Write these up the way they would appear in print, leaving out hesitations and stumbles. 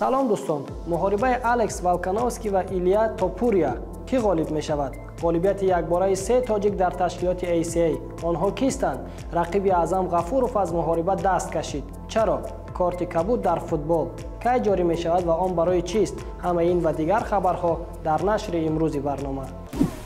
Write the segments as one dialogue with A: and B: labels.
A: Салом дӯстон, муҳорибаи Алекс Волкановски ва Илия Топурия кӣ ғолиб мешавад? Ғолибияти якбораи се тоҷик дар ташкилоти ACA. Онҳо кистанд? Рақиби Аъзам Ғафуров аз муҳориба даст кашид. Чаро? Корти кабуд дар футбол кай ҷорӣ мешавад ва он барои чист? Ҳамаи ин ва дигар хабарҳо дар нашри имрӯзи барнома.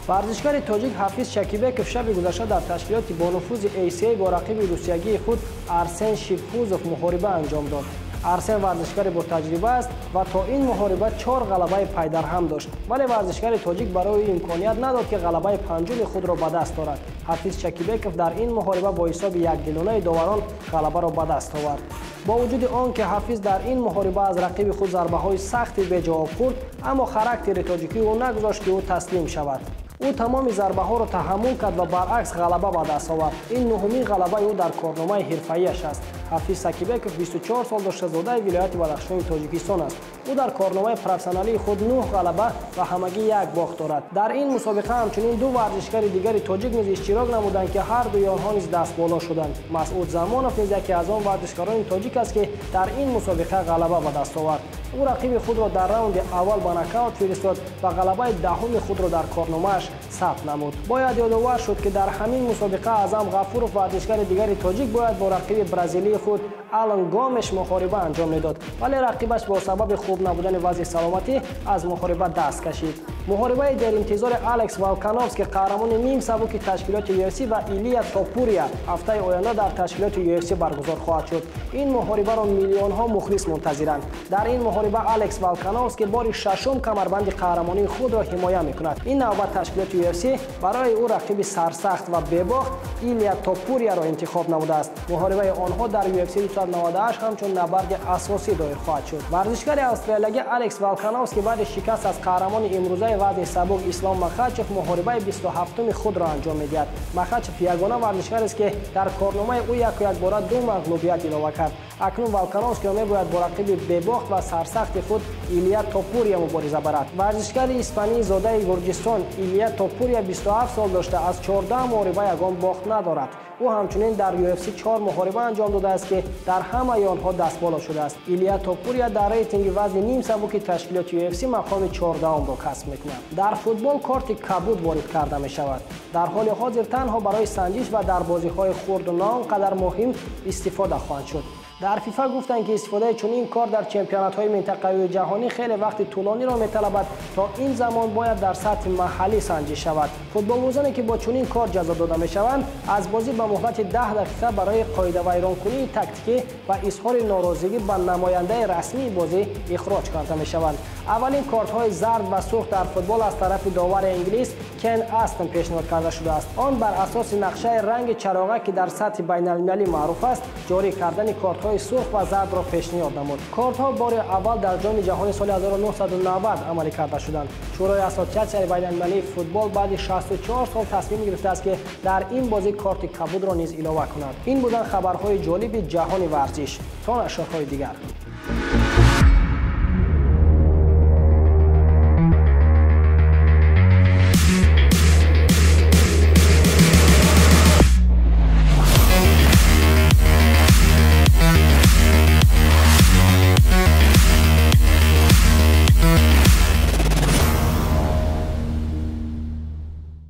A: Варзишгари тоҷик Ҳафиз Шакибеков шаби гузашта дар ташкилоти бонуфузи ACA бо рақиби русиягии худ Арсен Шипхузов муҳориба анҷом дод. Арсен варзишгари ботаҷриба аст ва то ин муҳориба чор ғалабаи пайдарҳам дошт, вале варзишгари тоҷик барои ӯ имконият надод, ки ғалабаи панҷуми худро ба даст орад. Ҳафиз Шакибеков дар ин муҳориба бо ҳисоби якдилонаи доварон ғалабаро ба даст овард. Бо вуҷуди он ки Ҳафиз дар ин муҳориба аз рақиби худ зарбаҳои сахти беҷавоб хӯрд, аммо характери тоҷикии ӯ нагузошт, ки ӯ таслим шавад. Ӯ тамоми зарбаҳоро таҳаммул кард ва баръакс ғалаба ба даст овард. Ин нуҳумин ғалабаи ӯ дар корномаи ҳирфаияш аст. Ҳафиз Сакибеков 24 сол дошта, зодаи вилояти Бадахшони Тоҷикистон аст. Ӯ дар корномаи профессионалии худ нӯҳ ғалаба ва ҳамагӣ як бохт дорад. Дар ин мусобиқа ҳамчунин ду варзишгари дигари тоҷик низ иштирок намуданд, ки ҳар дуи онҳо низ дастболо шуданд. Масъуд Замонов низ яке аз он варзишгарони тоҷик аст, ки дар ин мусобиқа ғалаба ба даст овард. Ӯ рақиби худро дар раунди аввал ба нокаут фиристод ва ғалабаи даҳуми худро дар корномааш сабт намуд. Бояд ёдовар шуд, ки дар ҳамин мусобиқа Аъзам Ғафуров, варзишгари дигари тоҷик, бояд бо рақиби бразилии худ Алан Гомеш муҳориба анҷом медод, вале рақибаш бо сабаби хуб набудани вазъи саломатӣ аз муҳориба даст кашид. Муҳорибаи деринтизори Алекс Волкановски, қаҳрамони нимсабуки ташкилоти UFC, ва Илия Топурия ҳафтаи оянда дар ташкилоти UFC баргузор хоҳад шуд. Ин муҳорибаро миллионҳо мухлис мунтазиранд. Дар ин муҳориба Алекс Волкановски бори шашум камарбанди қаҳрамонии худро ҳимоя мекунад. Ин навбат ташкилоти UFC барои ӯ рақиби сарсахт ва бебохт Илия Топурияро интихоб намудааст. Муҳорибаи онҳо дар UFC 298 ҳамчун набарди асосӣ доир хоҳад шуд. Варзишгари австралиягӣ Алекс Волкановски баъди шикаст аз қаҳрамони имрӯзаи вазни сабук Ислом Махачев муҳорибаи 27-уми худро анҷом медиҳад. Махачев ягона варзишгарест, ки дар корномаи ӯ яку якбора ду мағлубият илова кард. Акнун Волкановскиро мебояд бо рақиби бебохт ва сарсахти худ Илия Топурия мубориза барад. Варзишгари испании зодаи Гурҷистон Илия Топурия 27 сол дошта, аз 14 муҳориба ягон бохт надорад. Ӯ ҳамчунин дар UFC чор муҳориба анҷом додааст, ки дар ҳамаи онҳо дастболо шудааст. Илия Топурия дар рейтинги вазни нимсабуки ташкилоти UFC мақоми чордаҳумро касб мекунад. Дар футбол корти кабуд ворид карда мешавад. Дар ҳоли ҳозир танҳо барои санҷиш ва дар бозиҳои хурду на он қадар муҳим истифода хоҳанд шуд. Дар ФИФА гуфтанд, ки истифодаи чунин кор дар чемпионатҳои минтақавию ҷаҳонӣ хеле вақти тӯлониро металабад. То ин замон бояд дар сатҳи маҳаллӣ санҷиш шавад. Футболбозоне, ки бо чунин кор ҷазо дода мешаванд, аз бозӣ ба муҳлати 10 дақиқа барои қоидавайронкунии тактикӣ ва изҳори норозигӣ ба намояндаи расмии бозӣ ихроҷ карда мешаванд. Аввалин кортҳои зард ва сурх дар футбол аз тарафи довари инглис Кен Астон пешниҳод карда шудааст. Он бар асоси нақшаи ранги чароға, ки дар сатҳи байналмилалӣ маъруф аст, ҷорӣ кардани кортҳои сурх ва зардро пешниҳод намуд. Кортҳо бори аввал дар Ҷоми ҷаҳони соли 1990 амалӣ карда шуданд. Шӯрои Ассотсиатсияи байналмилалии футбол баъди 64 сол тасмим гирифтааст, ки дар ин бозӣ корти кабудро низ илова кунад. Ин буданд хабарҳои ҷолиби ҷаҳони варзиш. То нашрҳои дигар.